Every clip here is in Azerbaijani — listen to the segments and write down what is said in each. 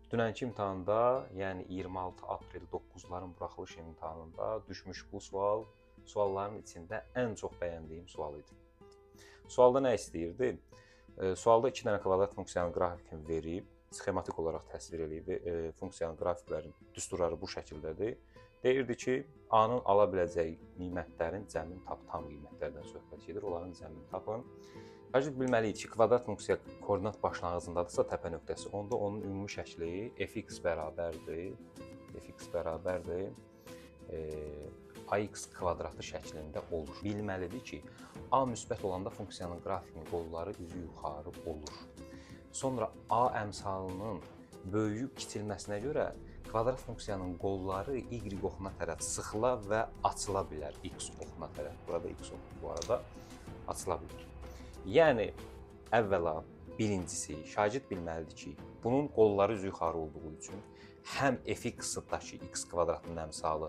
Dünənki imtahanda, yəni 26 aprel 9-ların buraxılış imtahanında düşmüş bu sual sualların içində ən çox bəyəndiyim sual idi. Sualda nə istəyirdi? Sualda 2 dənə kvadrat funksiyanın qrafikini verib, sxematik olaraq təsvir eləyib, funksiyanın qrafiklərinin düsturları bu şəkildədir. Deyirdi ki, A-nın ala biləcəyi qiymətlərin cəmini tap, tam qiymətlərdən söhbət gedir, onların cəmini tapın. Şagird bilməliyik ki, kvadrat funksiya koordinat başlanğıcındadırsa təpə nöqtəsi, onda onun ümumi şəkli fx bərabərdir, fx bərabərdir ax kvadratı şəklində olur. Bilməlidir ki, a müsbət olanda funksiyanın qrafikinin qolları üzü yuxarı olur. Sonra a əmsalının böyüyüb kiçilməsinə görə kvadrat funksiyanın qolları y oxuna tərəf sıxıla və açıla bilər. X oxuna tərəf, burada x oxu bu arada açıla bilər. Yəni, əvvəla birincisi, şagird bilməlidir ki, bunun qolları üzü yuxarı olduğu üçün həm fx-dakı x kvadratının əmsalı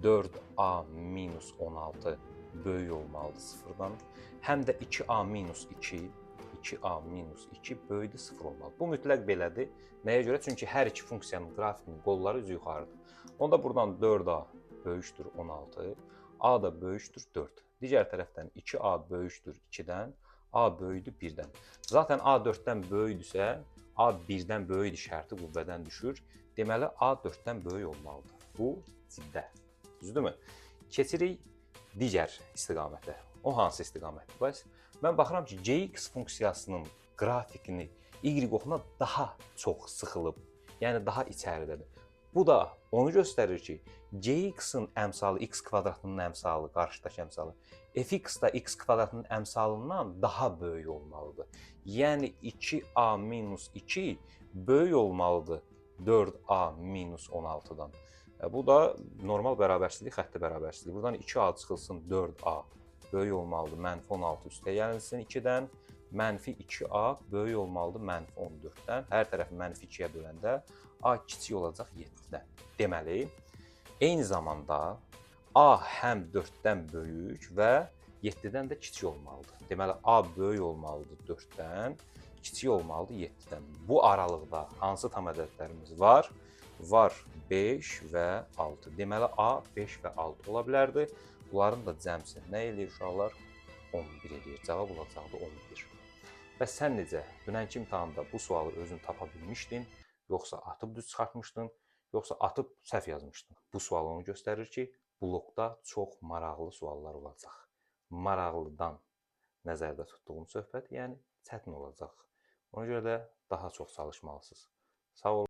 4a minus 16 böyük olmalıdır sıfırdan, həm də 2a minus 2, 2a minus 2 böyükdür 0 olmalıdır. Bu mütləq belədir. Nəyə görə? Çünki hər iki funksiyanın qrafikinin qolları üzü yuxarıdır. Onda buradan 4a böyükdür 16, a da böyükdür 4. Digər tərəfdən 2a böyükdür 2-dən, a böyükdür 1-dən. Zaten a 4-dən böyükdürsə, a 1-dən böyükdür şərti qüvvədən düşür. Deməli, a 4-dən böyük olmalıdır. Bu ciddə. Düzdürmü? Keçirik digər istiqamətə. O hansı istiqamətdir? Bəs mən baxıram ki, gx funksiyasının qrafikini y oxuna daha çox sıxılıb, yəni daha içəridədir. Bu da onu göstərir ki, gx-in əmsalı, x kvadratının əmsalı, qarşıdakı əmsalı, fx da x kvadratının əmsalından daha böyük olmalıdır. Yəni 2a minus 2 böyük olmalıdır 4a minus 16-dan. Bu da normal bərabərsizlik, xətti bərabərsizlik. Buradan 2a çıxılsın 4a böyük olmalıdır mənfi 16 üstə gəlinsin 2-dən. Mənfi 2a böyük olmalıdır mənfi 14-dən. Hər tərəfi mənfi 2-yə böləndə a kiçik olacaq 7-dən. Deməli, eyni zamanda a həm 4-dən böyük və 7-dən də kiçik olmalıdır. Deməli, a böyük olmalıdır 4-dən, kiçik olmalıdır 7-dən. Bu aralıqda hansı tam ədədlərimiz var? Var 5 və 6. Deməli, a 5 və 6 ola bilərdi. Bunların da cəmsi nə eləyir uşaqlar? 11 eləyir. Cavab olacaqdı 11. Və sən necə dünənki imtahanda bu sualı özün tapa bilmişdin, yoxsa atıb düz çıxartmışdın, yoxsa atıb səhv yazmışdın? Bu sual onu göstərir ki, blokda çox maraqlı suallar olacaq. Maraqlıdan nəzərdə tutduğum söhbət, yəni çətin olacaq. Ona görə də daha çox çalışmalısınız. Sağ olun.